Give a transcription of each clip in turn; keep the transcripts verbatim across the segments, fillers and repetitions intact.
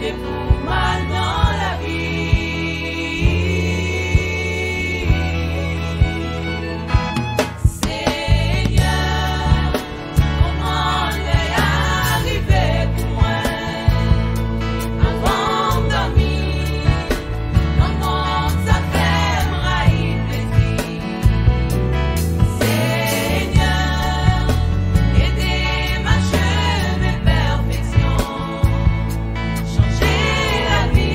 Pou m al nan lavi. Senyè, kòman lè a rive pou mwen? Avan m dòmi, nan mond sa fè m rayi plezi. Senyè, ede m a chemen pèfeksyon. Chanje lavi,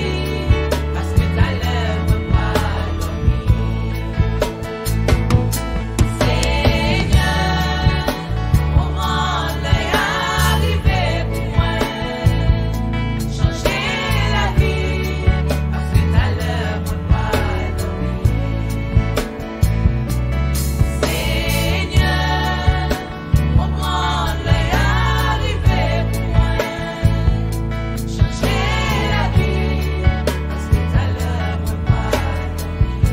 paske talè mwen pral dòmi. Senyè, kòman lè a rive pou mwen? Chanje lavi, paske talè mwen pral dòmi. Senyè, kòman lè a rive pou mwen? Chanje lavi, paske talè mwen pral dòmi.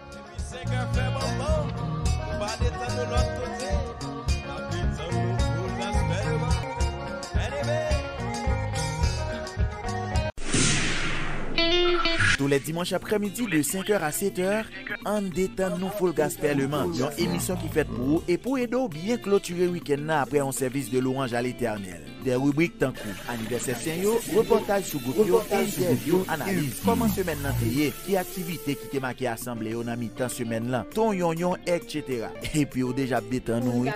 Depi senkè fè bonbon, nou pa detann nou lòt kote, n ap detann nou full gospel, man. Anyway. Tou lè dimanch aprèmidi de senkè a setè, ann detann nou full gospel, man. Yon emisyon ki fèt pou ou e pou ede w byen klotire wikenn nan aprè yon sèvis de lwanj a Letènèl. De ribrik tankou anivèsè sen yo, repòtaj sou gwoup yo, entèvyou, analiz kòman semèn nan te ye, ki aktivite ki te make asanble yo nan mitan semèn lan, ton yonyon, etsetera. Epi w deja ap detann ou, wi.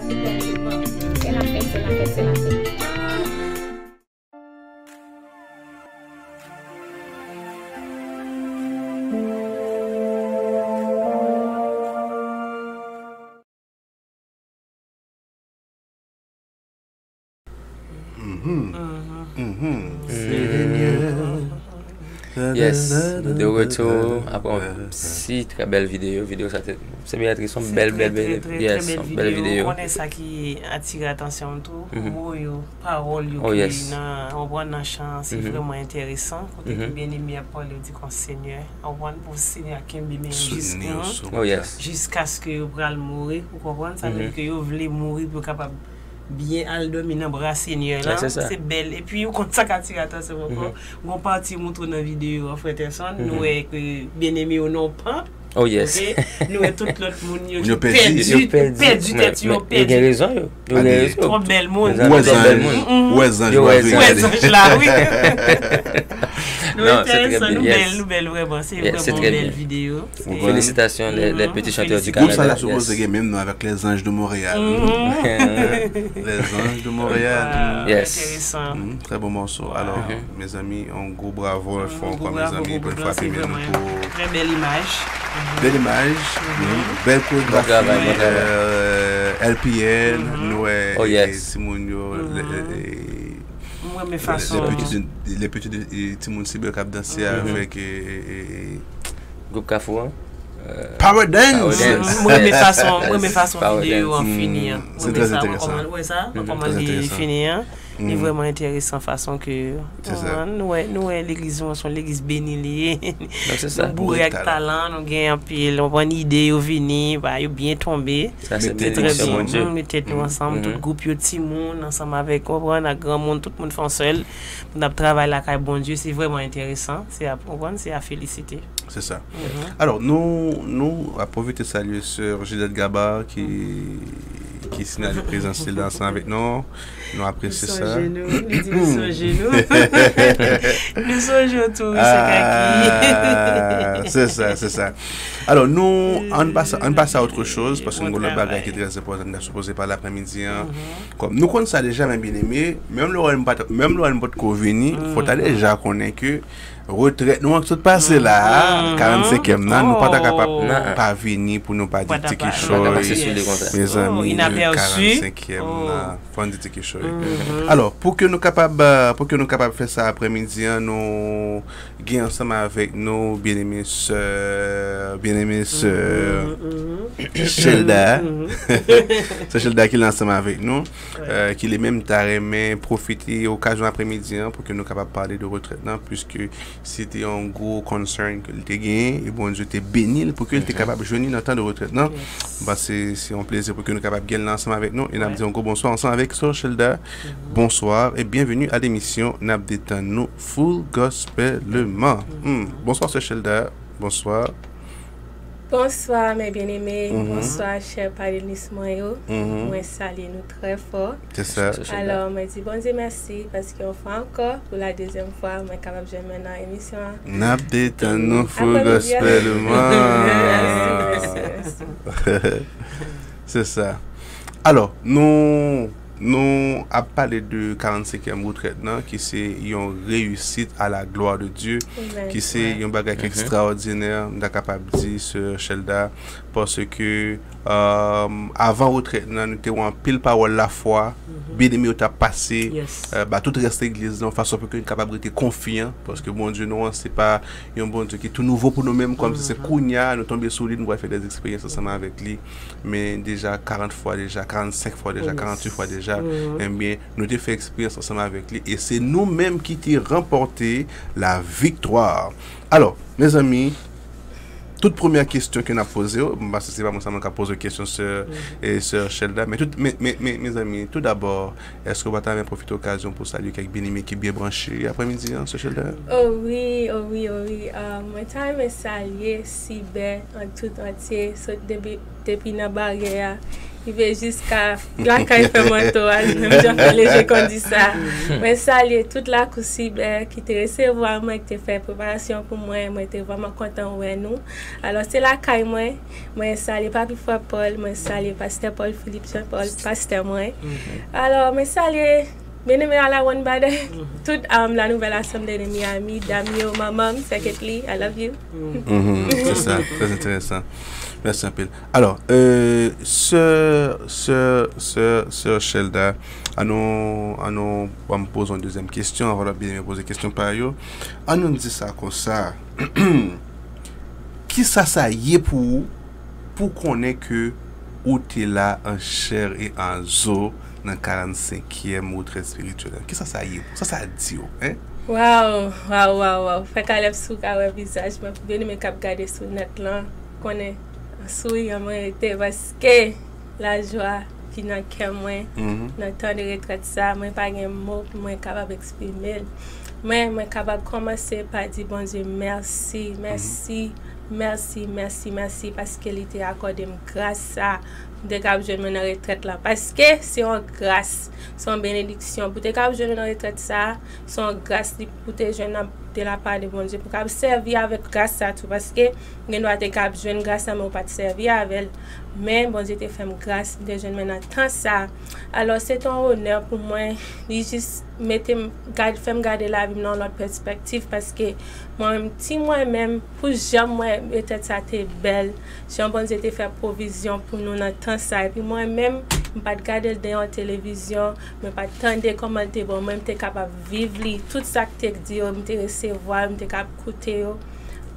Mhm. Mhm. Senyè. Yes, nou de retou apre yon si trè bèl videyo. Videyo sa te, se byen trè, se yon bèl, bèl, bèl, yes, yon bèl videyo. Ou konnen sa ki atire atansyon m tou, mo yo, pawòl yo ki nan, ou konprann, nan chan an, se vrèman enteresan. Kote ke byeneme ap pale, yo di kon Senyè, ou konprann, pou Senyè a kenbe men yo jiska, jiskaske yo pral mouri, ou konprann, sa vle di ke yo vle mouri pou yo kapab byen al dòmi nan bra Senyè lan. Se bèl. Epi ou konn sa k atire atansyon m ankò? Gon pati yo montre w nan videyo an, frè Terson, nou wè ke byeneme yo nan yon pant. Oh yes. Nou wè tout lòt moun yo ki pèdi, pèdi tèt yo, pèdi. Yo gen rezon, yo. Yo gen rezon. Twòp bèl moun. Ou wè zanj, ou wè zanj la, wi. Nou enteresan, nou bèl, nou bèl vrèman. Se vrèman yon bèl videyo. Felisitasyon, les, les petits chanteurs du Canada. Gwoup sa ta sipoze gen menm non avèk Les Anges de Montréal. Les Anges de Montréal. Yes. Enteresan. Trè bon mòso. Alò, mezanmi, yon gwo bravo, yon fò ankò, mezanmi, pou frape men nou pou trè bèl imaj. Bèl imaj, bèl koregrafi, L P N, nou wè, timoun yo, mwen renmen fason. Les petits, les petits, timoun Sibèl k ap danse avèk gwoup Kafou an. Power Dance! Mwen renmen fason, mwen renmen fason videyo an fini an. Mwen renmen sa, mwen kòman, ou wè sa? Mwen kòman li fini an. Li vrèman enteresan fason ke, ou konprann, nou wè, nou wè legliz nou an se yon legliz beni li ye. Nou boure ak talan, nou gen anpil, ou konprann, ide yo vini, ba, yo byen tonbe. Se trè byen. Nou met tèt nou ansanm, tout gwoup yo, timoun, ansanm avèk, ou konprann, ak granmoun, tout moun fè yon sèl. N ap travay lakay Bondye, se vrèman enteresan. Se a, ou konprann, se a felisite. Se sa. Alò, nou, nou ap pwofite salye sè Juliette Gabar ki, ki sinyale prezans li la ansanm avèk nou. Nou apresye sa. Nou sonje nou, li di nou sonje nou. Nou sonje w tou, wi, sè Kaki. Se sa, se sa. Alò, nou, ann pase, ann pase a autre chose, paske nou gen lòt bagay ki trè enpòtan, nou ta sipoze pale aprèmidi an. Kòm nou konn sa deja, men byeneme, menm lè w pa t, menm lè w pa t ko vini, fò w ta deja konnen ke retrèt nou an ki sot pase la, karannsenkyèm nan, nou pa ta kapab pa vini pou nou pa di ti kichoy. Mezanmi, karannsenkyèm nan, fò n di ti kichoy. Alò, pou ke nou kapab, euh, pou ke nou kapab fè sa aprèmidi an, nou gen ansanm avèk nou byeneme sè, byeneme sè Shelda. Sè Shelda ki la ansanm avèk nou, euh, ki li menm ta renmen pwofite okazyon aprèmidi an pou ke nou kapab pale de retrèt lan, puiske se te yon gwo concern ke l te genyen, e Bondye te beni l pou ke l te kapab jwenn li nan tan de retrèt lan. M panse se yon plezi pou ke nou kapab gen l la ansanm avèk nou, e n ap di yon gwo bonswa ansanm avèk sè Shelda. Bonsoir et bienvenue à l'émission N ap detann nou Full Gospelman. Hmm. Bonswa sè Shelda. Bonswa. Bonswa, mes bien-aimés. Bonswa, chè panelis mwen yo. Mwen salye nou trè fò. Se sa. Alò, mwen di Bondye mèsi paske yon fwa ankò, pou la dezyèm fwa, mwen kapab jwenn mwen nan emisyon an. N ap detann nou Full Gospelman. Mèsi, mèsi, mèsi. Se sa. Alò, nou, nou ap pale de karannsenkyèm retrèt nan, ki se yon reyisit à la gloire de Dieu, ki se yon bagay ki ekstraòdinè, m ta kapab di, sè Shelda, paske, euh, avan retrèt nan, nou te wè anpil pawòl lafwa, byeneme yo t ap pase, euh, ba tout rès legliz lan, fason pou ke n kapab rete konfyan, paske Bondye nou an, se pa yon Bondye ki tou nouvo pou nou menm, kòmsi se kounye a nou tonbe sou li, nou pral fè dè eksperyans ansanm avèk li. Men deja karant fwa deja, karannsenk fwa deja, karannwit fwa deja, ebyen, nou te fè eksperyans ansanm avèk li e se nou menm ki te ranpòte la viktwa. Alò, mezanmi, tout premyè kesyon ke n ap poze w, m panse se pa mwen sèlman k ap poze w kesyon, sè, e sè Shelda, men tout, men, men, men, mezanmi, tou dabò, èske w pa ta renmen pwofite okazyon pou w salye kèk byeneme ki byen branche aprèmidi an, sè Shelda? O wi, o wi, o wi. Ah, mwen ta renmen salye Sibè an tout antye, sot depi, depi nan baryè a, rive jiska lakay Fè Manto a, menm jan Fè Leje konn di sa. Mwen salye tout lakou Sibè ki te resevwa mwen, ki te fè preparasyon pou mwen. Mwen te vrèman kontan wè nou. Alò, se lakay mwen. Mwen salye Papi Frè Pòl, mwen salye Pastè Pòl Filip Jan Pòl, pastè mwen. Alò, mwen salye byeneme a la One Brother, tout, um, la nouvelle assemblée de Miami, dam yo, manman m, sè Ketly, I love you. Mhm, se sa, trè enteresan. Mèsi anpil. Alò, euh, sè, sè, sè, sè Shelda, ann nou, ann nou, ban m poze yon dezyèm kesyon, avan lòt byeneme poze kesyon pa yo. Ann nou di sa konsa. Kisa sa ye pou ou, pou konnen ke ou te la an chè e an zo nan karannsenkyèm retrèt espirityèl la? Kisa sa ye pou ou? Sa sa di w, en? Waw, waw, waw, waw. Frè Caleb, si w ka wè vizaj mwen, pou byeneme k ap gade sou nèt lan, konnen an souriyan mwen rete, paske lajwa ki nan kè mwen, nan tan de retrèt sa, mwen pa gen mo pou mwen kapab eksprime l. Men, mwen kapab kòmanse pa di Bondye mèsi, mèsi, mèsi, mèsi, mèsi, paske li te akòde m gras sa, pou m te kapab jwenn mwen nan retrèt la. Paske se yon gras, se yon benediksyon. Pou te kapab jwenn mwen nan retrèt sa, se yon gras li pou te jwenn nan, de la part de Bondye, pou kapab sèvi avèk gras sa tou. Paske Ou gen dwa te ka ap jwenn gras la, men ou pa t sèvi avè l. Men Bondye te fè m gras, m te jwenn mwen nan tan sa a. Alò, se te yon onè pou mwen. Li jis mete m, gad, fè m gade lavi m nan yon lòt pèspektiv, paske mwen menm, ti mwen menm, pou jan m wè retrèt sa te bèl, jan Bondye te fè pwovizyon pou nou nan tan sa, epi mwen menm, m pa t gade l deyò televizyon, mwen pa t tande kòman l te bon, mwen m te kapab viv li, tout sa k te di yo, m te resevwa yo, m te ka ap koute yo.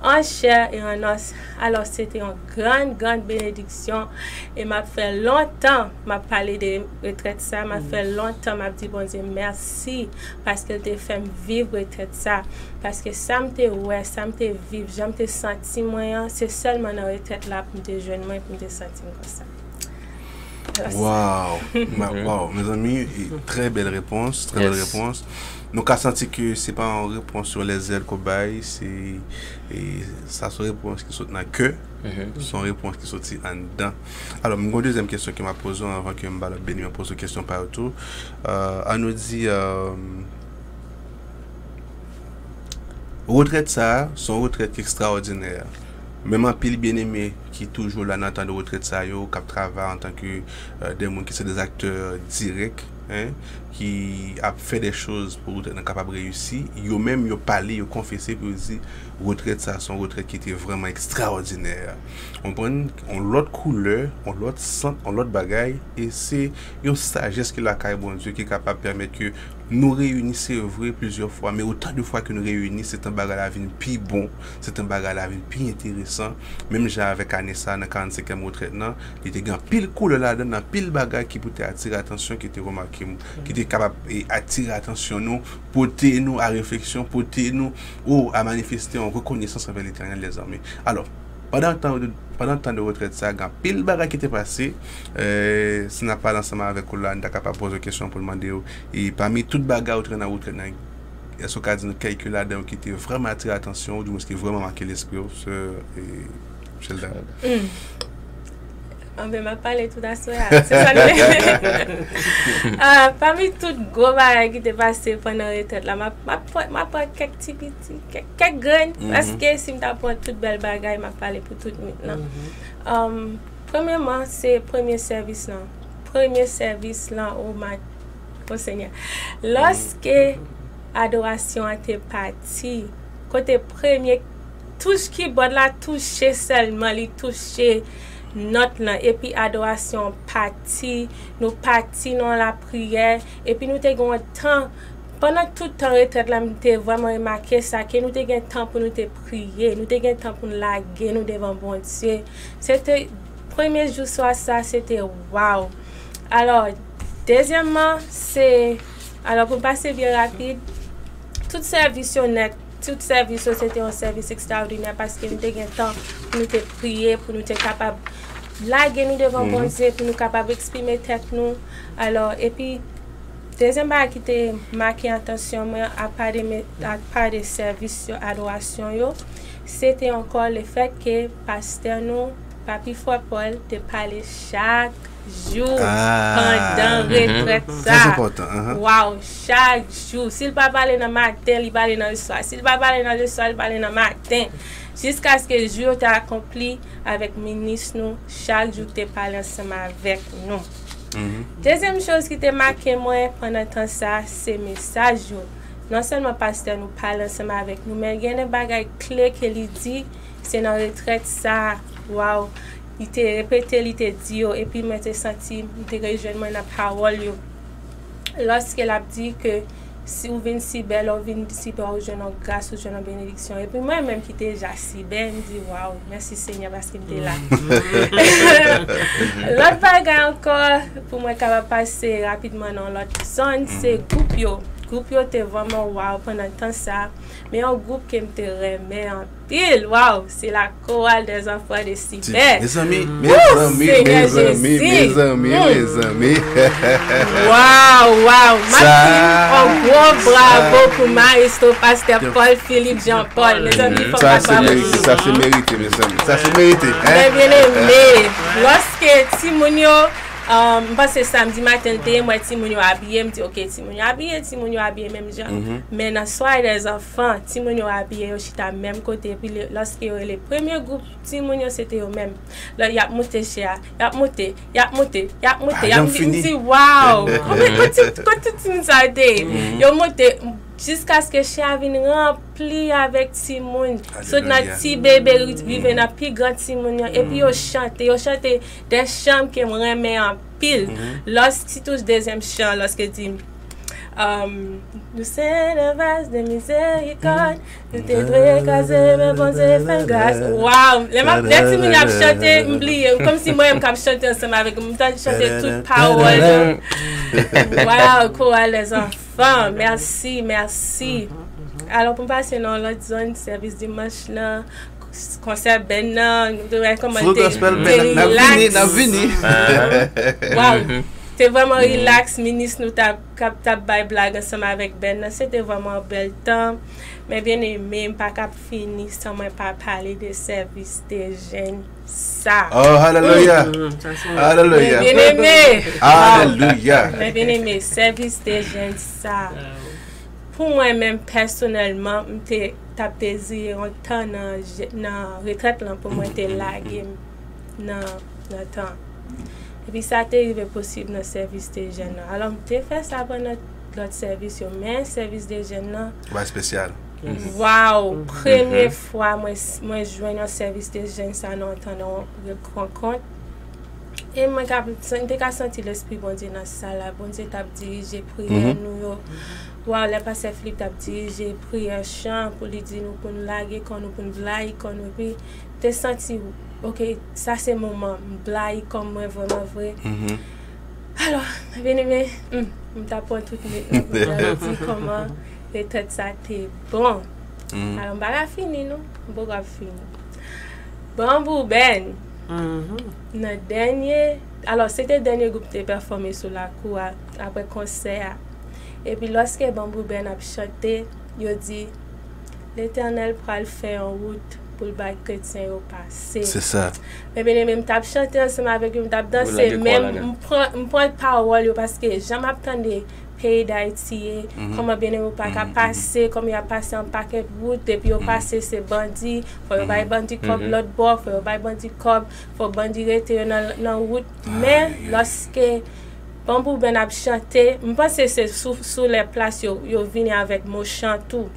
An chè e an nòs. Alò, se te yon grann, grann benediksyon. E m ap fè lontan m ap pale de retrèt sa. M ap fè lontan m ap di Bondye mèsi paske l te fè m viv retrèt sa. Paske sa m te wè, sa m te viv, jan m te santi mwen an, se sèlman nan retrèt la pou m te jwenn mwen, pou m te santi m konsa. Waw, waw, mezanmi, trè bèl repons, trè bèl repons. Nou ka santi ke se pa yon repons yon lèzèl ke w bay, se, e, sa se yon repons ki sot nan kè, se yon repons ki soti anndan. Alò, m gen yon dezyèm kesyon ke m ap poze w anvan ke m ba lòt beni an poze w kesyon pa yo tou. Euh, ann nou di, euh, retrèt sa a, se yon retrèt ki ekstraòdinè. Menm anpil byeneme ki toujou la nan tan de retrèt sa yo, k ap travay antanke, euh, de moun ki se de aktè dirèk, hein, ki ap fè de choz pou retrèt nan kapab reyisi, yo menm yo pale, yo konfese pou yo di retrèt sa se yon retrèt ki te vrèman ekstraòdinè. Ou konprann? Yon lòt koulè, yon lòt sant, yon lòt bagay, e se yon sajès ki lakay Bondye ki kapab pèmèt ke nou reyini, se vre, plizyè fwa, men otan de fwa ke nou reyini, se tan bagay la vin pi bon, se tan bagay la vin pi enteresan. Menm jan avèk ane sa, nan karannsenkyèm retrèt nan, li te gen anpil koulè ladan, anpil bagay ki pou te atire atansyon, ki te remake m, ki te kapab, e, atire atansyon nou, pote nou a refleksyon, pote nou, o, a manifeste yon rekonesans anvè Letènèl, lèzanmi. Alò, pandan tan, pandan tan de retrèt sa, gen anpil bagay ki te pase. Euh, si n ap pale ansanm avèk ou la, n ta kapab poze w kesyon pou n mande w, e pami tout bagay ou te nan retrèt nan, èske w ka di nou kèk ladan yo ki te vrèman atire atansyon w, oudimwens ki vrèman make lespri w, sè, e, Shelda? Hmm. Anben, m ap pale tout aswè a. Se sa n vle. Ah, pami tout gwo bagay ki te pase pandan retrèt la, m ap, m ap pran, m ap pran kèk ti piti, kèk, kèk grenn, paske si m ta pran tout bèl bagay, m ap pale pou tout nwit lan. Um, premyèman, se premye sèvis lan. Premye sèvis lan, o ma-, o Senyè. Lòske adorasyon an te pati, kote premye touch kibòd la touche sèlman, li touche nòt lan, epi adorasyon an pati, nou pati nan lapriyè, epi nou te gen yon tan, pandan tout tan retrèt la, m te vrèman remake sa, ke nou te gen tan pou nou te priye, nou te gen tan pou n lage nou devan Bondye. Se te, premye jou swa sa, se te waw. Alò, dezyèmman, se, alò, pou m pase byen rapid, tout sèvis yo nèt, tout sèvis yo, se te yon sèvis ekstraòdinè paske nou te gen tan pou nou te priye, pou nou te kapab lage nou devan Bondye, pou nou kapab eksprime tèt nou. Alò, epi, dezyèm bagay ki te make atansyon mwen, apa de me-, apa de sèvis yo, adorasyon yo, se te ankò lefèt ke pastè nou, Papi Frè Pòl, te pale chak jou pandan retrèt sa. Trè enpòtan. Waw, chak jou. Si l pa pale nan maten, li pale nan leswa. Si l pa pale nan leswa, li pale nan maten. Jiskaske jou yo te akonpli avèk minis nou, chak jou te pale ansanm avèk nou. Dezyèm choz ki te make mwen pandan tan sa, se mesaj yo. Non sèlman pastè nou pale ansanm avèk nou, men gen de bagay kle ke li di, se nan retrèt sa, waw, li te repete, li te di yo, epi mwen te santi, m te rejwenn mwen nan pawòl yo. Lòske l ap di ke si ou vin si bèl, ou vin si bèl, ou jwenn yon gras, ou jwenn yon benediksyon. Epi mwen menm ki te ja si bèl, m di, waw, mèsi Senyè paske m te la. Lòt bagay ankò, pou mwen kapab pase rapidman nan lòt zòn, se gwoup yo. Gwoup yo te vrèman waw pandan tan sa. Men yon gwoup ke m te renmen anpil, waw, se la Chorale des Enfants de Sibè. Mezanmi, mezanmi, mezanmi, mezanmi, mezanmi. Waw, waw. M ap di yon gwo bravo pou maestro pastè Paul Philippe Jean Paul. Mezanmi, fòk m ap bravo pou li. Sa se merite, mezanmi. Sa se merite, hein? Men byeneme, lòske timoun yo, um, m panse samdi maten l te ye, m wè timoun yo abiye, m di, ok, timoun yo abiye, timoun yo abiye menm jan. Men nan Soirée des Enfants, timoun yo abiye, yo chita menm kote, epi lè, lòske yo rele premye gwoup timoun yo, se te yo menm. Lè y ap moute chè a, y ap moute, y ap moute, y ap moute, y ap moute. M di, waw! Konbyen, kot ti, kot tout timoun sa yo te ye? Yo moute jiskaske chè a vin ranpli avèk timoun. Sot nan ti bebe, ri-, rive nan pi gran timoun yo. Epi yo chante, yo chante de chan ke m renmen anpil. Lòs, sitou dezyèm chan, lòske di, um, nou se de vaz de mizerikòd, nou te dwe kraze, men Bondye fè n gras. Waw! Lè m ap, lè timoun yo ap chante, m bliye. Kòmsi mwen menm k ap chante ansanm avèk yo. M tande chante tout pawòl yo. Waw, Chorale des Enfants. Mèsi, mèsi. Alò, pou m pase nan lòt zòn, sèvis dimanch lan, konsè band nan, nou te wè kòman te, te rilaks. Waw! Te vrèman rilaks, minis nou t ap, k ap, t ap bay blag ansanm avèk band nan. Se te vrèman yon bèl tan. Men byeneme, m pa ka fini san mwen pa pale de sèvis de jèn sa. Oh, alelouya! Alelouya! Men byeneme, alelouya! Men byeneme, sèvis de jèn sa. Pou mwen menm, pèsonèlman, m te t ap dezire yon tan nan je- nan retrèt lan pou mwen te lage m nan nan tan. Epi sa te rive posib nan sèvis de jèn nan. Alò, m te fè sa pandan lòt sèvis yo, men sèvis de jèn nan, Ou pa espesyal. Waw, premye fwa mwen mwen jwenn yon sèvis de jèn sa nan yon tan nan yon rankont. E mwen ka m te ka santi Lespri Bondye nan sal la. Bondye t ap dirije priyè nou yo. Waw, lè pastè Filip t ap dirije priyè chan pou li di nou pou nou lage kò nou, pou nou blayi kò nou, epi te santi, oke, sa se moman m blayi kò m mwen vrèman vre. Alò, byeneme, m ta pran tout nwit nan pou m di kòman retrèt sa te bon. Alò, m pa ka fini non, m poko ap fini. Banbou Bèn, nan dènye, alò, se te dènye gwoup te pèfòme sou lakou a, apre konsè a. Epi lòske Banbou Bèn ap chante, yo di, Letènèl pral fè yon wout pou l bay kretyen yo pase. Se sa. Men byeneme, m t ap chante ansanm avèk yo, m t ap danse, men m pran m pran pawòl yo, paske jan m ap tande peyi Dayiti ye, kòman byeneme yo pa ka pase, kòman y ap pase yon pakèt wout, depi yo pase se bandi, fò yo bay bandi kòb lòt bò, fò yo bay bandi kòb, fò bandi rete yo nan nan wout. Men lòske Banbou Bèn ap chante, m panse se sou sou lè plas yo yo vini avèk mo chan tou.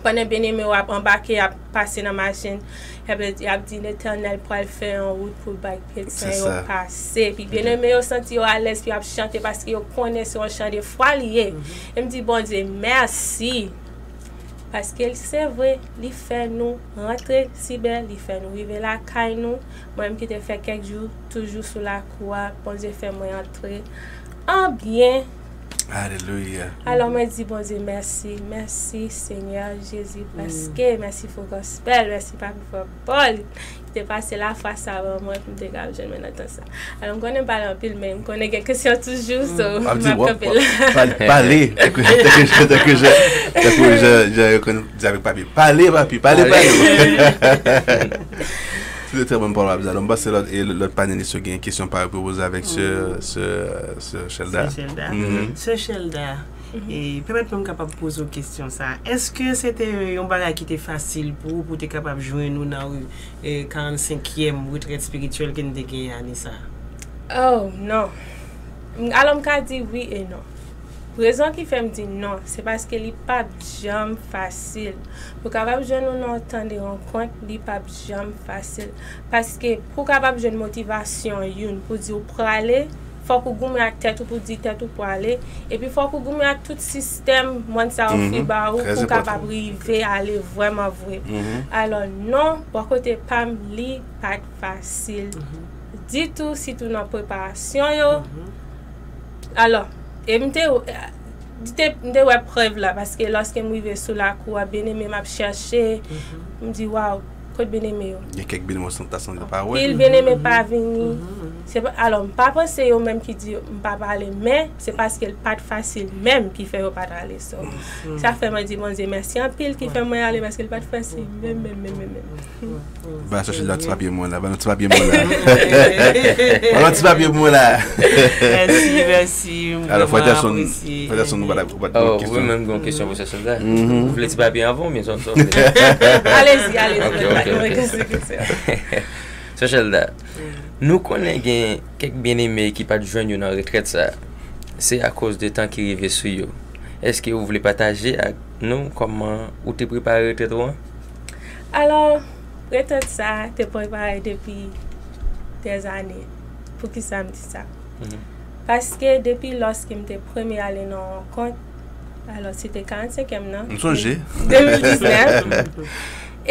Pandan byeneme yo ap anbake, y ap pase nan machin, y ap y ap di Letènèl pral fè yon wout pou l bay kretyen yo pase. Epi byeneme yo santi yo alèz, epi y ap chante paske yo konnen se yon chan de fwa li ye. E m di Bondye mèsi. Paske se vre, li fè nou rantre sibè, li fè nou rive lakay nou. Mwen menm ki te fè kèk jou toujou sou lakou a, Bondye fè mwen antre an byen. Alelouya. Alò mwen di Bondye mèsi, mèsi Senyè Jezi, paske mèsi pou gospel, mèsi papi fò Paul ki te pase lafwa sa ban mwen pou m te ka jwenn mwen nan tan sa. Alò m konnen m pale anpil, men m konnen gen kesyon toujou, so m ap kanpe la. Pale, pale, tankou jan, tankou jan, tankou jan, jan yo konn di avèk papi. Pale, papi, pale, pale. Se te trè bon pawòl, Abzalom. M panse lòt, e lòt panelis yo gen kesyon parèy pou poze avèk sè, sè, sè Shelda. Sè Shelda. Sè Shelda, e pèmèt mwen m kapab poze w kesyon sa. Èske se te yon bagay ki te fasil pou ou, pou w te kapab jwenn ou nan e, karannsenkyèm retrèt espirityèl ke n te genyen ane sa? Oh, non. Alò, m ka di wi e non. Rezon ki fè m di non, se paske li p ap janm fasil. Pou w kapab jwenn ou nan yon tan de rankont, li p ap janm fasil. Paske pou w kapab jwenn motivasyon youn pou di w prale, fòk ou goumen ak tèt ou pou di tèt ou prale. Epi fòk ou goumen ak tout sistèm mond sa yo ofri ba ou pou w kapab rive ale vrèman vre. Alò, non, bò kote pa m, li pa t fasil ditou, sitou nan preparasyon yo. Alò, e m te, m te, m te wè prèv la, paske lòske m rive sou lakou a, byeneme m ap chèche, m di, waw, kot byeneme yo? Gen kèk byeneme w ta sanble pa wè. Pil byeneme pa vini. Se pa, alò, m pa panse yo menm ki di m pa pale, men se paske l pa t fasil menm ki fè yo pa t ale. So, sa fè mwen di Bondye mèsi anpil ki fè mwen ale, paske l pa t fasil menm, menm, menm, menm, menm. Ba sèche la ti papye mwen la, ba nan ti papye mwen la. Ba nan ti papye mwen la. Mèsi, mèsi. Alò, frè Tèson, frè Tèson, nou pa t ap Oh, wi, menm gen yon kesyon pou sè Shelda. Mhm. Ou vle ti papye anvan oubyen sa w sa w vle? Alezi, alezi. Ok, ok, ok. Sè Shelda, nou konnen gen kèk byeneme ki pa t jwenn yo nan retrèt sa. Se akoz de tan ki rive sou yo. Èske ou vle pataje ak nou kòman ou te prepare retrèt ou an? Alò, retrèt sa te prepare depi dèzane. Poukisa m di sa? Paske depi lòske m te premye ale nan yon rankont, alò, se te karannsenkyèm nan. M sonje. De mil diznèf.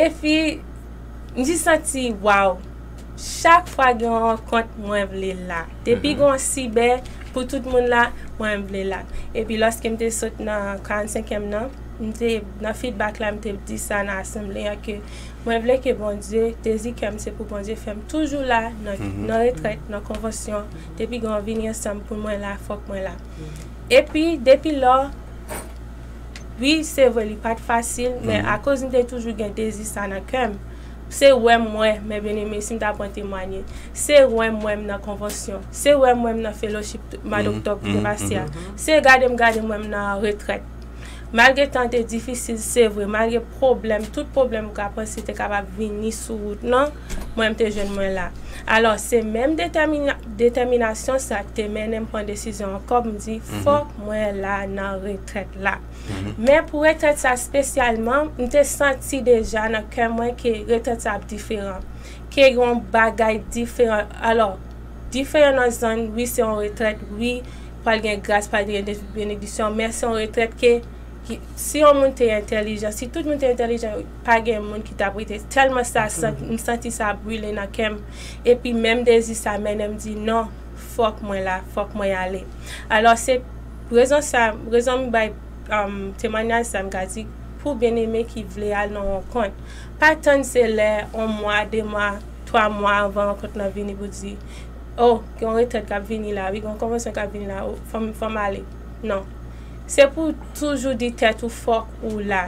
Epi, m jis santi, waw, chak fwa gen yon rankont, mwen vle la. Depi gen yon sibè pou tout moun la, mwen vle la. Epi lòske m te sot nan karannsenkyèm nan, m te nan feedback la, m te di sa nan asanble an ke mwen vle ke Bondye, dezi kè m se pou Bondye fè m toujou la nan, nan retrèt, nan konvansyon. Depi gen yon vini ansanm pou mwen la, fòk mwen la. Epi, depi lò, wi, se vre, li pa t fasil, men akoz m te toujou gen dezi sa nan kè m, se wè m wè, men byeneme, si m ta pran temwanye, se wè m wè m nan konvansyon, se wè m wè m nan fellowship mwa doktòb ki te pase a, se gade m gade m wè m nan retrèt. Malgre tan te difisil, se vre, malgre pwoblèm, tout pwoblèm ou ka panse te kapab vini sou wout lan, mwen m te jwenn mwen la. Alò, se menm detèmina- detèminasyon sa k te mennen m pran desizyon ankò, m di, fòk mwen la nan retrèt la. Men pou retrèt sa espesyalman, m te santi deja nan kè mwen ke retrèt sa ap diferan. Ke yon bagay diferan. Alò, diferan nan zòn, wi, se yon retrèt, wi, pral gen gras, pral gen benediksyon, men se yon retrèt ke, ki, si yon moun te entèlijan, si tout moun te entèlijan, pa gen moun ki t ap rete. Tèlman sa, m santi sa brile nan kè m. Epi menm dezi sa mennen m di, non, fòk mwen la, fòk mwen ale. Alò, se rezon sa, rezon m bay um, temwanyaj sa, m ka di, pou byeneme ki vle al nan rankont, pa tann se lè yon mwa, de mwa, twa mwa anvan rankont lan vini pou di, oh, gen yon retrèt k ap vini la, wi, gen yon konvansyon k ap vini la, oh, fò m, fò m ale. Non. Se pou toujou di tèt ou fòk ou la.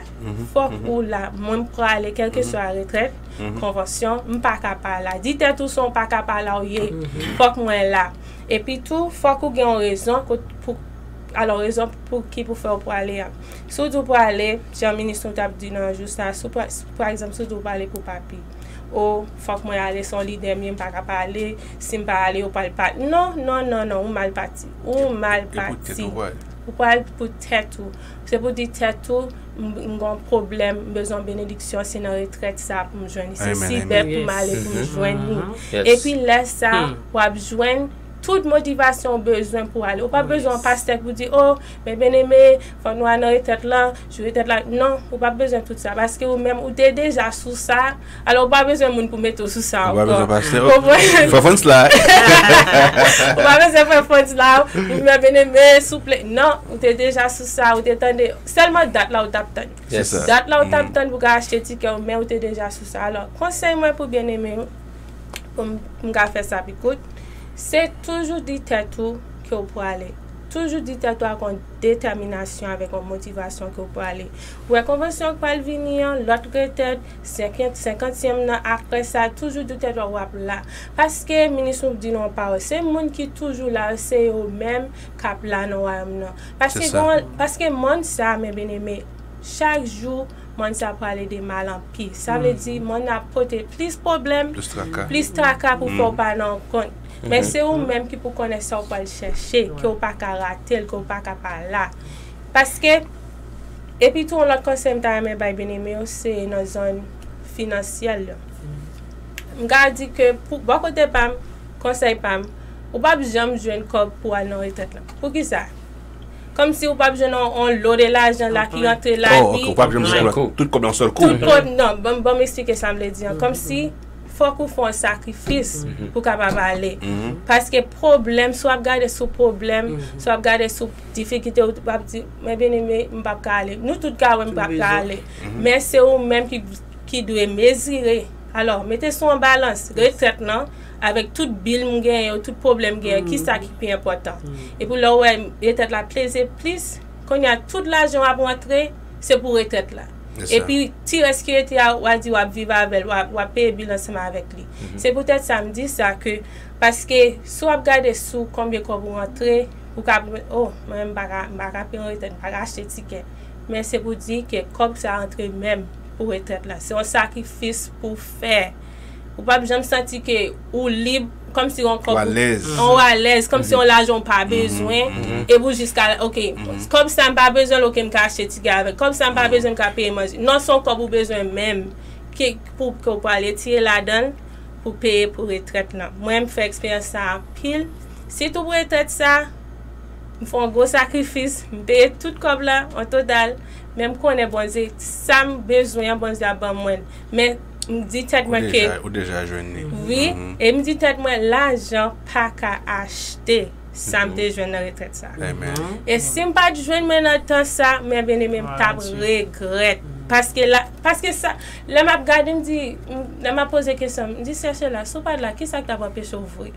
Fòk ou la. Mwen m prale, kèlkeswa retrèt, konvansyon, m pa ka pa la. Di tèt ou se yon pa ka pa la ou ye. Fòk mwen la. Epi tou, fòk ou gen yon rezon pou, pou alò, rezon pou ki pou fè w prale a. Si w di w prale, jan minis nou t ap di nan jou sa, si w pra- si- pa egzanp, si w di w prale pou papi, o, fòk mwen ale, se yon lidè m ye, m pa ka pa ale, si m pa ale, yo pral pa- non, non, non, non, ou mal pati. Ou mal pati. Ou pral pou tèt ou. Se pou di tèt ou, m m gen yon pwoblèm, m bezwen yon benediksyon, se nan retrèt sa pou m jwenn li. Se si bèt pou m ale pou m jwenn li. Epi lè sa, w ap jwenn tout motivasyon ou bezwen pou ale. Ou pa bezwen yon pastè pou di, o, men byeneme, fò nou al nan retrèt lan, jou retrèt la. Non, ou pa bezwen tout sa. Paske ou menm, ou te deja sou sa. Alò, ou pa bezwen moun pou mete w sou sa ankò. Ou pa bezwen pastè. Frè Frantz la. Ou pa bezwen frè Frantz la. Ou men byeneme, souple. Non, ou te deja sou sa. Ou te tande. Sèlman dat la ou t ap tann. Dat la ou t ap tann pou ka achte tikè w, men ou te deja sou sa. Alò, konsèy mwen pou byeneme yo, pou m, pou m ka fè sa pi kout, se toujou di tèt ou ke w prale. Toujou di tèt ou ak yon detèminasyon, avèk yon motivasyon ke w prale. Ou wè konvansyon k pral vini an, lòt retrèt, senkant, senkantyenm nan, apre sa, toujou di tèt ou w ap la. Paske minis nou di nou yon pawòl, se moun ki toujou la yo, se yo menm k ap la nan wayòm nan. Paske gen, paske monn sa, men byeneme, chak jou, monn sa prale de mal an pi. Sa vle di, monn nan ap pote plis pwoblèm, plis traka pou fè w pa nan kont. Men se ou menm ki pou konnen sa w pral chèche, ke w pa ka rate l, ke w pa ka pa la. Paske, epi tou, yon lòt konsèy m ta renmen bay byeneme yo, se nan zòn finansyèl yo. M ka di ke, pou, bò kote pa m, konsèy pa m, ou p ap janm jwenn kòb pou al nan retrèt lan. Poukisa? Kòmsi ou p ap jwenn yon, yon lo de lajan la ki rantre la, oh, ok, ou p ap jwenn tout kòb nan sèl kou. Tout kòb, non, ban, ban m eksplike sa m vle di an. Kòmsi fòk ou fè yon sakrifis pou w kapab ale. Paske pwoblèm, si w ap gade sou pwoblèm, si w ap gade sou difikilte, ou p ap di, men byeneme, m p ap ka ale. Nou tout ka wè m p ap ka ale. Men se ou menm ki, ki dwe mezire. Alò, mete sou yon balans, retrèt lan, avèk tout bil m genyen yo, tout pwoblèm m genyen, kisa ki pi enpòtan? Epi lè w wè retrèt la peze plis, kounye a tout lajan w ap rantre, se pou retrèt la. Epi ti rès ki rete a, w a di w ap viv avè l, w ap, w ap peye bil ansanm avèk li. Se poutèt sa m di sa ke, paske si w ap gade sou konbyen kòb ou rantre, ou ka, oh, mwen m pa ka, m pa ka peye yon retrèt, m pa ka achte tikè. Men se pou di ke kòb sa rantre menm pou retrèt la. Se yon sakrifis pou w fè. Ou p ap janm santi ke ou lib, kòmsi yon kòb ou alèz, kòmsi yon lajan ou pa bezwen, epi w jiska, ok, kòb sa m pa bezwen l, ok, m ka achte tikè avèk. Kòb sa m pa bezwen, m ka peye manje. Non, se yon kòb ou bezwen menm, ke, pou, ke w pral retire ladan l pou peye pou retrèt lan. Mwen, m fè eksperyans sa anpil. Sitou pou retrèt sa, m fè yon gwo sakrifis, m peye tout kòb la, an total, men m konnen Bondye, sa m bezwen an, Bondye ap ban mwen l. Men, m di tèt mwen ke. Ou deja, ou deja jwenn li. Wi, e m di tèt mwen, lajan pa ka achte sa m te jwenn nan retrèt sa. E si m pa t jwenn mwen nan tan sa, men byeneme, m t ap regrèt. Paske la, paske sa, lè m ap gade, m di, m- lè m ap poze kesyon, m di, Seyè, la, si w pa t la, kisa k t ap anpeche w vre?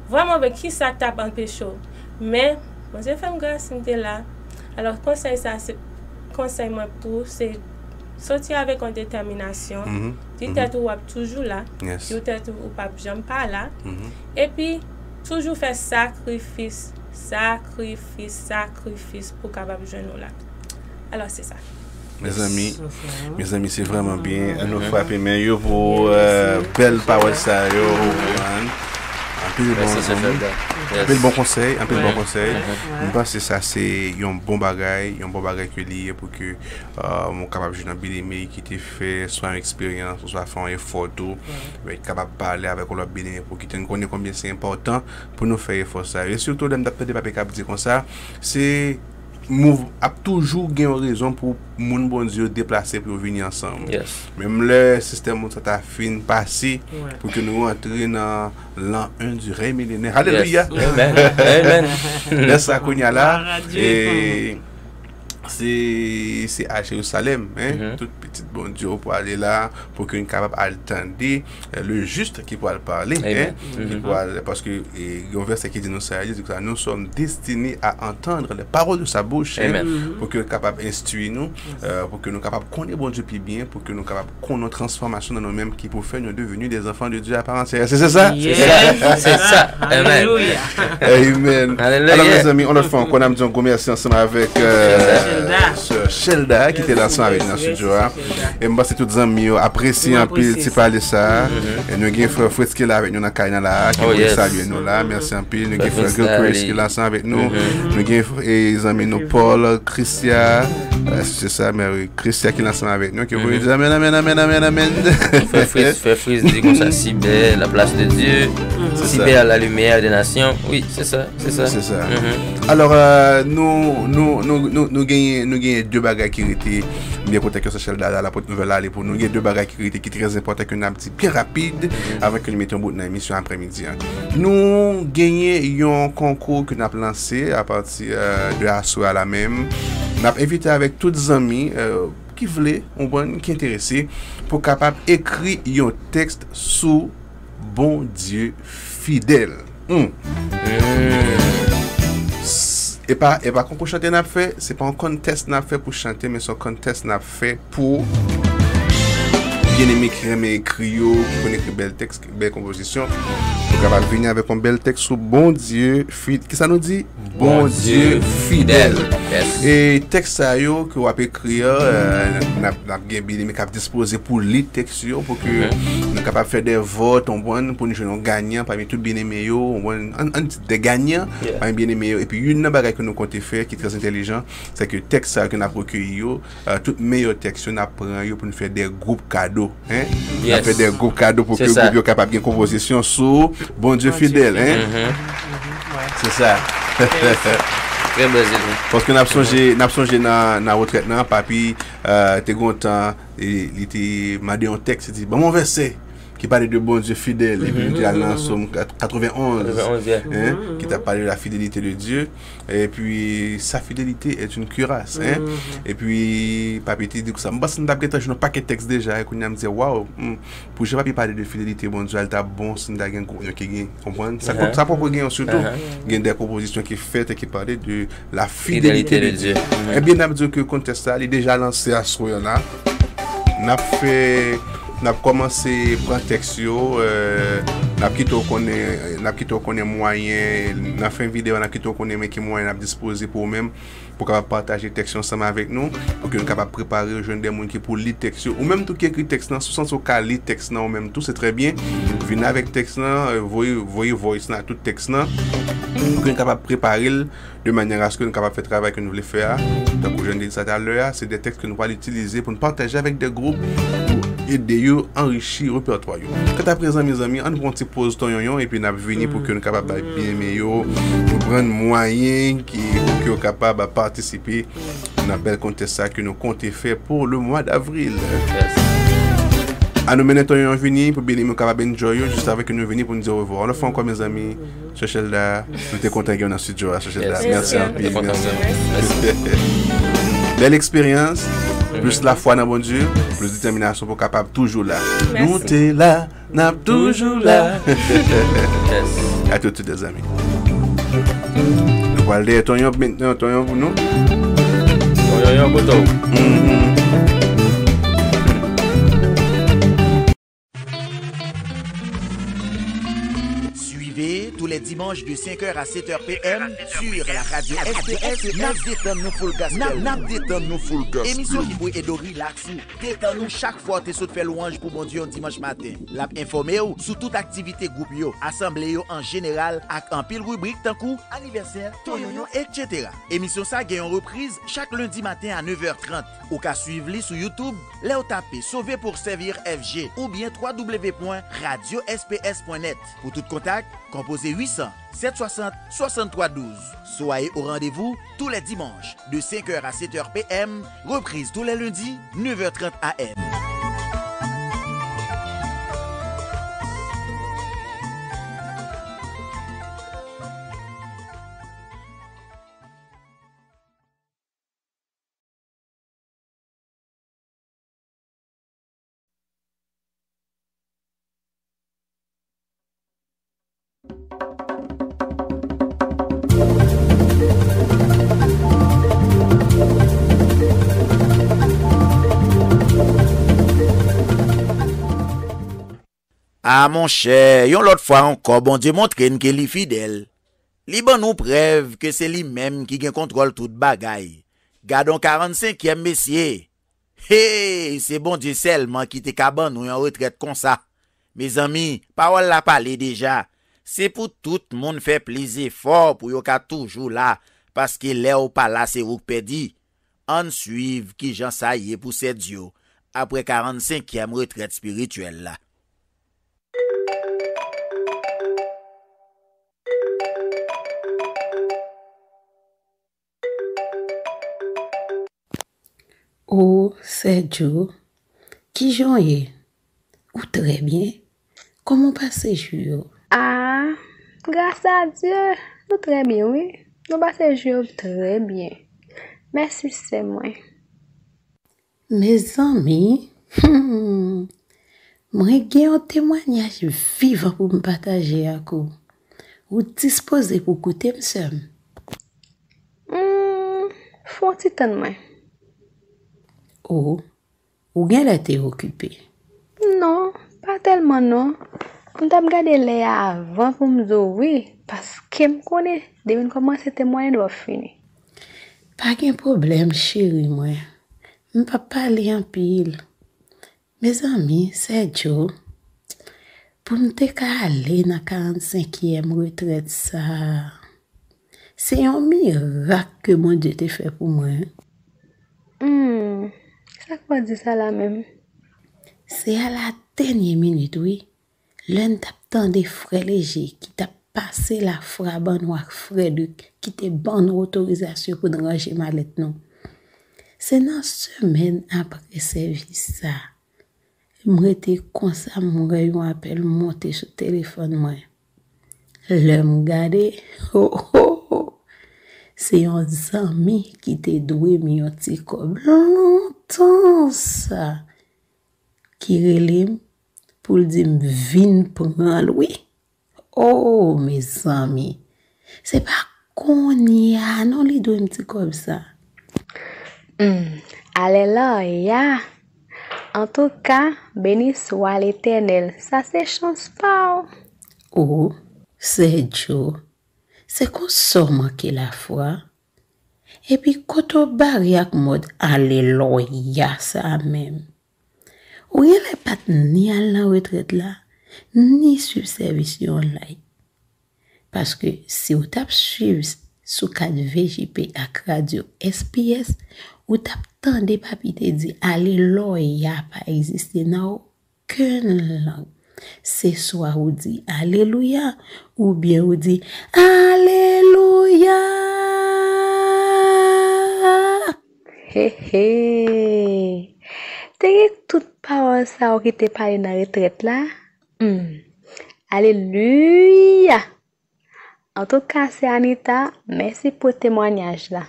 Vrèman vre, kisa k t ap anpeche w? Men, Bondye fè m gras, m te la. Alò, konsèy sa, se, konsèy mwen pou ou, se soti avèk yon detèminasyon. Di tèt ou w ap toujou la. Di tèt ou ou p ap janm pa la. Epi, toujou fè sakrifis, sakrifis, sakrifis pou w kapab jwenn ou la. Alò, se sa. Mezanmi, mezanmi, se vrèman byen. Ann nou frape men yo pou, euh, bèl pawòl sa yo. Anpil bon zanmi, anpil bon konsèy, anpil bon konsèy. M panse sa se yon bon bagay, yon bon bagay ke li ye pou ke, euh, ou kapab jwenn yon byeneme ki te fè swa yon eksperyans, oswa fè yon efò tou. Ou kapab pale avèk yon lòt byeneme pou ki te konnen konbyen se enpòtan pou nou fè efò sa yo. E sitou, lè m t ap tande papi k ap di konsa, se mouv-, ap toujou gen yon rezon pou moun Bondye yo deplase pou yo vini ansanm. Menm lè sistèm mond sa ta fin pase, pou ke nou rantre nan l'an un du règne millénaire. Alelouya! Amen. Amen. Lè sa kounye a la, e se, se a Jerusalem, hein, tout pitit Bondye yo pou ale la, pou ke nou kapab al tande, euh, le juste ki pral pale, hein, ki pral, paske, e, yon vèsè ki di nou sa, li di konsa, nous sommes destinés à entendre les paroles de sa bouche, hein, pou ke nou kapab enstwi nou, euh, pou ke nou kapab konnen Bondye pi byen, pou ke nou kapab konnen yon transfòmasyon nan nou menm ki pou fè nou devenu des enfants de Dieu à part entière. Se, se sa? Se sa. Amen. Amen. Alò, mezanmi, yon lòt fwa ankò, n ap di yon gwo mèsi ansanm avèk, euh, sè Shelda, ki te la ansanm avèk nou nan estidyo a. E m panse tout zanmi yo apresye anpil ti pale sa. E nou gen frè Fritz ki la avèk nou nan kay nan la, ki voye salye nou la. Mèsi anpil. Nou gen frè Gilchrist ki la ansanm avèk nou. Nou gen, e, zanmi nou Paul, Christia, euh, se sa, mèri Christia ki la ansanm avèk nou, ki voye di amen, amen, amen, amen, amen. Frè Fritz, frè Fritz di konsa, si bèl la place de Dieu, si belle la lumière des nations. Wi, se sa. Se sa. Se sa. Alò, euh, nou, nou, nou, nou, nou genyen, nou genyen de bagay ki rete. M byen kontan ke sè Shelda la, la pote nouvèl la ale pou nou. Gen de bagay ki rete, ki trè enpòtan ke n ap di byen rapid, avan ke nou mete yon bout nan emisyon aprèmidi a. Nou genyen yon konkou ke n ap lanse apati, euh, de aswè a la menm. N ap envite avèk tout zanmi, euh, ki vle, ou konprann, ki enterese, pou kapab ekri yon tèks sou Bondye fidèl. Hmm. S-, e pa, e pa konkou chante n ap fè, se pa yon contest n ap fè pou chante, men se yon contest n ap fè pou byeneme ki renmen ekri yo, ki konn ekri bèl tèks, bèl konpozisyon, pou kapab vini avèk yon bèl tèks sou Bondye fi-, kisa nou di? Bondye fidèl. E tèks sa yo ke w ap ekri an, euh, n ap, n ap gen byeneme k ap dispoze pou li tèks yo, pou ke nou kapab fè de vòt, ou konprann, pou nou jwenn yon ganyan pami tout byeneme yo, ou konprann, ann, ann di de ganyan pami byeneme yo. Epi youn nan bagay ke nou konte fè ki trè entèlijan, se ke tèks sa yo ke n ap rekeyi yo, euh, tout meyè tèks yo, n ap pran yo pou n fè de gwoup kado. Hein? N ap fè de gwoup kado pou ke gwoup yo kapab gen konpozisyon sou Bondye fidèl, hein? Se sa. Trè bèl, se vre. Paske n ap sonje, n ap sonje nan, nan retrèt nan, papi, euh, te gon tan, e, li te mande yon tèks, li di, "Ban m yon vèsè ki pale de Bondye fidèl." Epi nou te al nan Sòm kat-, katrevenn onz, hein, ki t ap pale de la fidélité de Dieu. Et puis, sa fidélité est une cuirasse, hein. Epi, papi te di konsa, m panse m t ap gentan jwenn yon pakèt tèks deja, e kounye a m di, waw, hmm, pou jan papi pale de fidelite Bondye a, li t ap bon si m ta gen gwoup mwen ki gen, konprann? Sa, sa poko gen yon sitou, gen de konpozisyon ki fèt e ki pale de la fidélité de Dieu. Ebyen, n ap di ke contest la, li deja lanse aswè a la. N ap fè, n ap kòmanse pran tèks yo, euh, n ap kite w konnen, n ap kite w konnen mwayen, nan fen videyo a, n ap kite w konnen men ki mwayen n ap dispoze pou ou menm, pou w kapab pataje tèks yo ansanm avèk nou, pou ke nou kapab prepare yo, jwenn de moun ki pou li tèks yo. Ou menm tou ki ekri tèks lan, si w santi w ka li tèks lan ou menm tou, se trè byen. Vin avèk tèks lan, euh, voye, voye voice lan ak tout tèks lan, pou ke nou kapab prepare l de manyè aske nou kapab fè travay ke nou vle fè a. Tankou jan n te di sa talè a, se de tèks ke nou pral itilize pou n pataje avèk de gwoup pou ede yo anrichi repètwa yo. Kanta prezan, mezanmi, ann pran yon ti poz tonyonyon epi n ap vini pou ke nou kapab bay byeneme yo, nou pran mwayen ki, pou ke yo kapab patisipe nan bèl contest sa ke nou konte fè pou le mwa davril. Ann nou mennen tonyonyon vini pou byeneme yo kapab enjoy yo, jis avan ke nou vini pou n di orevwa. Yon lòt fwa ankò, mezanmi, Sè Shelda, nou te kontan gen w nan estidyo a, Sè Shelda. Mèsi anpil, mèsi anpil. Bèl eksperyans, plis lafwa nan Bondye, plis detèminasyon pou w kapab toujou la. Nou te la, n ap toujou la. A tout, tout, lèzanmi. Nou pral dèyè tonyon, tonyon pou nou. Tonyon, tonyon pou tonyon. Suivez tous les dimanches Dimanche de cinq heures à sept heures P M sur la radio S P S, n ap detann nou full gospel. N ap, n ap detann nou full gospel. Emisyon ki pou ede w relax ou, detann ou chak fwa w te sot fè lwanj pou Bondye yon dimanch maten. L ap enfòme w sou tout aktivite gwoup yo, asanble yo an jeneral ak anpil ribrik tankou anivèsè, tonyoyo, et cetera. Emisyon sa gen yon repriz chak lendi maten a nèf è trant. Ou ka swiv li sou YouTube lè w tape Sauvé pour servir F G oubyen w w w pwen radyo S P S pwen nèt. Pou tout kontak, konpoze uit san, sèt swasant, swasanntwa douz. Soyez au rendez-vous tous les dimanches de cinq heures à sept heures P M, reprise tous les lundis, neuf heures trente A M. A, monchè, yon lòt fwa ankò, Bondye montre n ke li fidèl. Li ban nou prèv ke se li menm ki gen kontwòl tout bagay. Gad on karannsenkyèm, mesye! Hey, se Bondye sèlman ki te ka ban nou yon retrèt konsa. Mezanmi, pawòl la pale deja. Se pou tout moun fè plis efò pou yo ka toujou la, paske lè w pa la, se ou k pèdi. Ann swiv kijan sa ye pou Sè Dyo apre karannsenkyèm retrèt espirityèl la. O, Sè Dyo, kijan w ye? Ou trè byen? Kòman w pase jou yo? A, gras a Dye, nou trè byen, wi. Nou pase jou yo trè byen. Mèsi, sè mwen. Mezanmi, hmm, mwen gen yon temwayaj vivan pou m pataje ak ou. Ou dispoze pou koute m, sè m? Hmm, fè yon ti tann mwen. O, ou genlè te okipe. Non, pa tèlman non. M t ap gade lè a avan pou m di w wi, paske m konnen depi n kòmanse temwaye n p ap fini. Pa gen pwoblèm, cheri mwen. M p ap pale anpil. Mezanmi, Sè Dyo, pou m te ka ale nan karannsenkyèm retrèt sa a, se yon mirak ke Bondye te fè pou mwen. Hmm, sa k fè w di sa la menm? Se a la dènye minit, wi. Lè n t ap tande frè Leje ki t ap pase lafra ban nou ak frè Lik ki te ban nou otorizasyon pou n ranje malèt nou. Se nan semèn apre sèvis sa, m rete konsa, m wè yon apèl monte sou telefòn mwen. Lè m gade, ho, ho, ho, se yon zanmi ki te dwe m yon ti kòb lontan sa, ki rele m pou l di m vin pran l wi. O, mezanmi, se pa kounye a non li dwe m ti kòb sa. Hmm, alelouya! Antouka, beni swa Letènèl, sa se chans pa w. O, Sè Dyo, se konsa w manke lafwa? Epi kote w bare ak mòd alelouya sa a menm? Ou genlè pa t ni al nan retrèt la, ni swiv sèvis yo online. Paske si w t ap swiv sou kat V J P ak radyo S P S, ou t ap tande papi te di alelouya pa egziste nan okenn lang. Se swa ou di alelouya, oubyen ou di alelouya. He, he. Te gen tout pawòl sa yo ki te pale nan retrèt la? Hmm. Alelouya! Antouka, sè Anita, mèsi pou temwayaj la.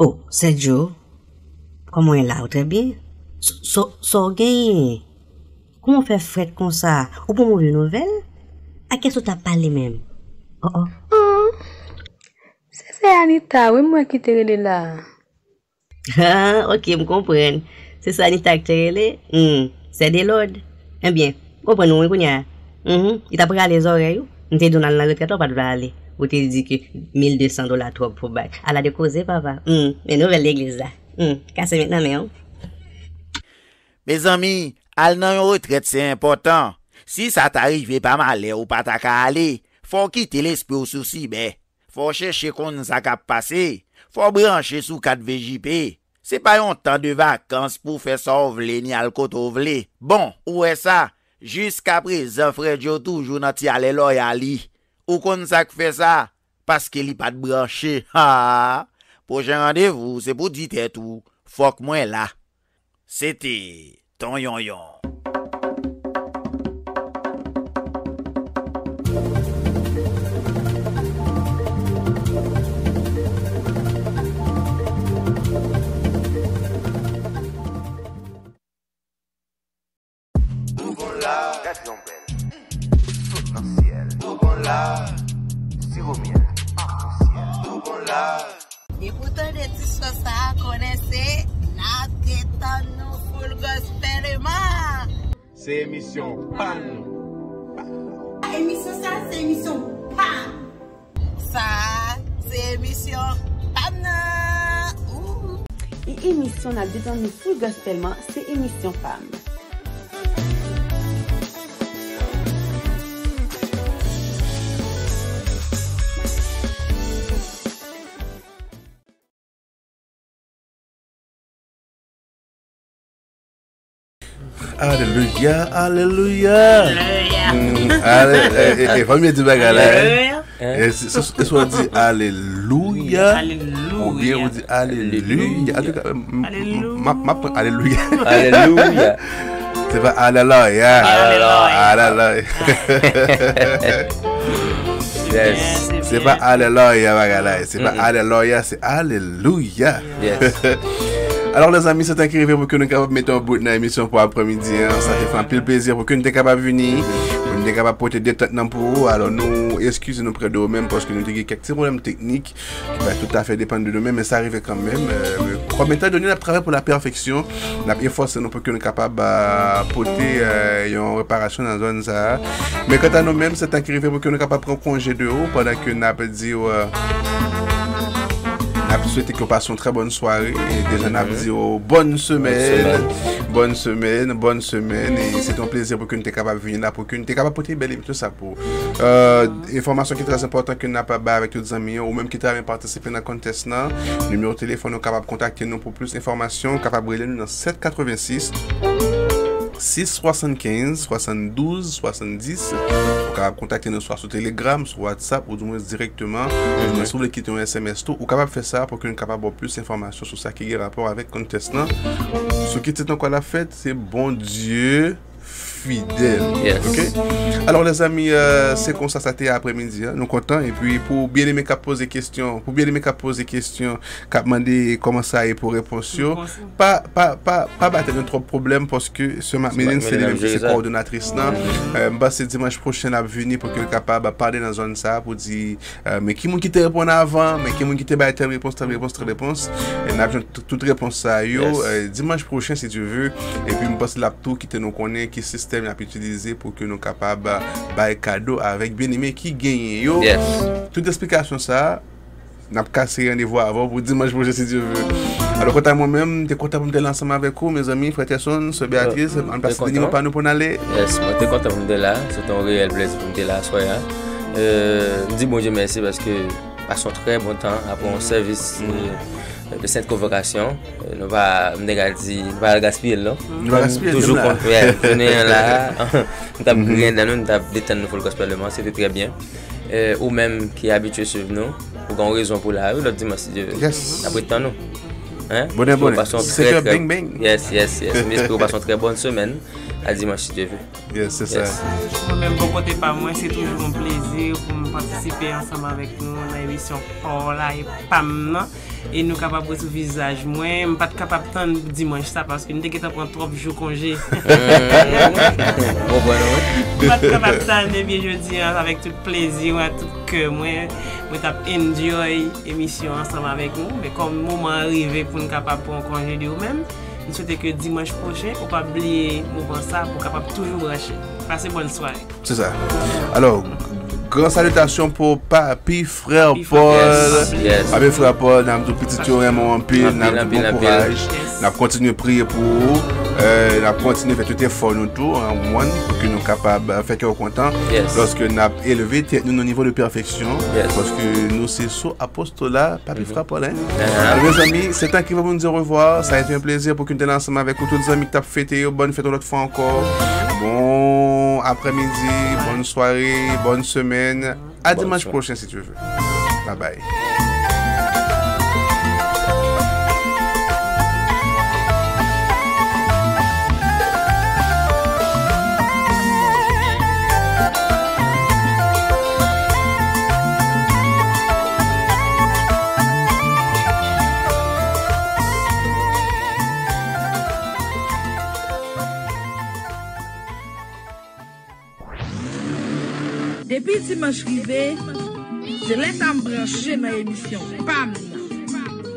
O, Sè Dyo, kòman w ye la? Ou trè byen? Sa, sa, sa w genyen? Kòman w fè frèt konsa? Ou pran move nouvèl? Ak kiyès ou t ap pale menm? O, o. Hmm. Se sè Anita, wi, m wè ki te rele la a. Ah, ok, m konprann. Se sè Anita ki te rele? Hmm, sè Delòd. Ebyen, m konprann ou wi kounye a. Mhm. Li t ap rale zòrèy ou. M te di w n al nan retrèt la, ou pa t vle ale. Ou te di ke mil de san dola twòp pou bay. Ala de koze, papa. Hmm. Men nouvèl legliz la. Hmm. Kase met nan men w. Mezanmi, al nan yon retrèt se enpòtan. Si sa ta rive pa malè ou pa ta ka ale, fò w kite lespri w sou Sibè. Fò w chèche konn sa k ap pase. Fò w branche sou kat V J P. Se pa yon tan de vakans pou w fè sa w vle ni al kote w vle. Bon, ou wè sa, jiskaprezan Frè Djo toujou nan ti alèlòya li. Ou konn sa k fè sa? Paske li pa t branche. Ha! Pwochen randevou, se pou di tèt ou, fòk mwen la. Se te Ton Yonyon. Gad yon bèl. Sot nan syèl. Siwo myèl. Atansyèl. Depi w tande ti son sa a, konnen se n ap detann nou full gospelman. Se emisyon pa nou. Emisyon sa a, se emisyon pa m. Sa a, se emisyon pa m nan. Ooh. E emisyon n ap detann nou full gospelman, se emisyon pa m. Alelouya, alelouya. Alelouya. Mm, ale-, e, e, e, fò m byen di bagay la, hein? Alelouya. E, si, si, si w di alelouya, alelouya, oubyen ou di aleluya. An tou ka, m, m, m, m ap, m ap pran alelouya. Alelouya. Se pa alelouya. Alelouya. Alelouya. Yes. Se pa alelouya bagay la. Se pa alelouya, se alelouya. Yes. Alò, lèzanmi, se tan ki rive pou ke nou kapab mete yon bout nan emisyon pou aprèmidi an. Sa te fè anpil plezi pou ke nou te kapab vini, pou nou te kapab pote detant nan pou ou. Alò, nou eskize nou prè de ou menm paske nou te gen kèk ti pwoblèm teknik ki pa toutafè depann de nou menm, men sa rive kanmenm. Euh, kòm etan done n ap travay pou lapèfeksyon, n ap efòse nou pou ke nou kapab, euh, pote, euh, yon reparasyon nan zòn sa a. Men kanta nou menm, se tan ki rive pou ke nou kapab pran konje de ou pandan ke n ap di w, euh, n ap swete ke w pase yon trè bòn sware. E deja n ap di w bòn semèn, bòn semèn, bòn semèn. E se te yon plezi pou ke n te kapab vini la, pou ke n te kapab pote bèl emisyon sa pou ou. Euh, enfòmasyon ki trè enpòtan ke n ap bay avèk tout zanmi yo, ou menm ki ta renmen patisipe nan contest lan, nimewo telefòn ou kapab kontakte nou pou plis enfòmasyon, ou kapab rele nou nan sèt katrevensis, sis swasannkenz, swasanndouz, swasanndis. Ou kapab kontakte nou swa sou Telegram, sou WhatsApp, ou di mwen dirèkteman. Ou di mwen si w vle kite yon S M S tou, ou kapab fè sa pou ke nou kapab ba w plis enfòmasyon sou sa ki gen rapò avèk contest lan. Sou ki tit ankò l ap fèt, se Bondye fidèl. Yes. Ok? Alò, lèzanmi, euh, se konsa sa te ye aprèmidi an. Nou kontan. Epi, pou byeneme k ap poze kesyon, pou byeneme k ap poze kesyon, k ap mande kòman sa ye pou repons yo, pa, pa, pa, pa ba tèt nou twòp pwoblèm, paske sè Marmeline, se li menm ki se kowòdonatris lan. Euh, m panse dimanch pwochen, n ap vini pou ke l kapab pale nan zòn sa a, pou di, euh, men ki moun ki te reponn avan, men ki moun ki te bay tèl repons, tèl repons, tèl repons. E n ap jwenn tout, tout repons sa yo, euh, dimanch pwochen, si Dye ve. Epi m panse l ap tou kite nou konnen ki sistèm y ap itilize pou ke nou kapab, euh, bay kado avèk byeneme ki genyen yo. Tout esplikasyon sa a, n ap kase randevou avè w pou dimanch pwochen, si Dye ve. Alò, kanta mwen menm, m te kontan pou m te la ansanm avèk ou, mezanmi, frè Tèson, sè Beatrice, ann pase dènye mo pa nou pou n ale. Yes, mwen te kontan pou m te la. Se te yon reyèl plezi pou m te la aswè a. Euh, m di Bondye mèsi paske pase yon trè bon tan apre yon sèvis, euh, de sent konvokasyon. Euh, nou pa, m te ka di, nou pa al gaspiye l, non. Nou pa gaspiye l, toujou menm la. Kont, yeah, jounen an la, nou t ap griyen dan nou, nou t ap detann nou full gospelman, se te trè byen. Euh, ou menm ki abitye swiv nou, ou gen yon rezon pou la, wi, lòt dimanch, si Dye ve. Yes. N ap ret tann ou. Hein? Bonè, bonè. Sèt è, beng, beng. Yes, yes, yes. M espere w pase yon trè bòn semèn. A dimanch, si Dye ve. Yes, se sa. Yes. Mwen menm, bò kote pa mwen, se toujou yon plezi pou m patisipe ansanm avèk nou nan emisyon pa w la e pa m nan. E nou kapab wè sou vizaj mwen. M pa t kapab tann dimanch sa paske m te gentan pran twòp jou konje. M konprann ou, wi. M pa t kapab tann, ebyen jodi a, avèk tout plezi mwen, ak tout kè mwen, mwen t ap enjoy emisyon ansanm avèk nou. Men kòm moman an rive pou n kapab pran konje de ou menm, M swete ke dimanch pwochen, ou pa bliye mouvman sa pou w kapab toujou branche. Pase bòn sware. Se sa. Alò, gran salitasyon pou Papi Frè Paul. Papi Frè Paul, n ap di w pitit yo renmen w anpil, n ap di w bon kouraj. N ap kontinye priye pou ou. N ap kontinye fè tout efò nou tou, an, pou ke nou kapab fè kè w kontan. Lòske n ap elve tèt nou nan nivo de pèfeksyon. Paske nou se sou apostola Papi Frè Paul, hein? Alò, mezanmi, se tan ki pou nou di orevwa. Ça a été un plaisir pou ke m te la ansanm avèk ou tout zanmi ki t ap fete yo. Bòn fèt yon lòt fwa ankò. Bon aprèmidi, bòn sware, bòn semèn. A dimanch pwochen, si Dye vle. Bye bye. Depi dimanch rive, se lè sa m branche nan emisyon pa m nan.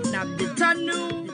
N ap detann nou,